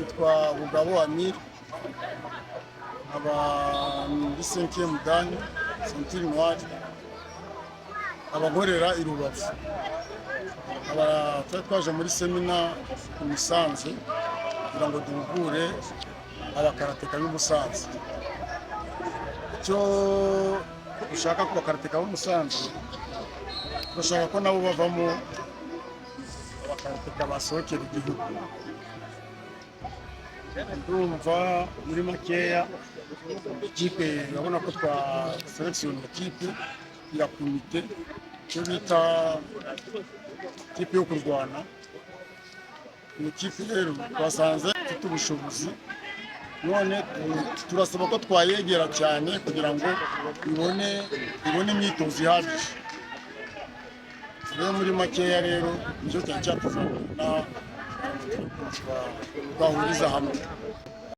Nitwa Bugabo Amir, nkaba ndi cinquième dan, ceinture noire, nkaba nkorera i Rubavu. Nkaba twari twaje muri seminar i Musanze kugira ngo duhugure abakarateka b'i Musanze. Icyo dushaka ku bakarateka b'i Musanze, turashaka ko nabo bavamo abakarateka basohokera igihugu. Ndumva muri makeya ikipe, urabona ko twa sélectionné ikipe ya kumite, icyo bita ikipe yo kurwana. Iyo kipe rero twasanze ifite ubushobozi, none turasaba ko twayegera cyane kugira ngo ibone imyitozo ihagije. Rero muri makeya rero nicyo cyari cyatuzanye twahuriza hamwe.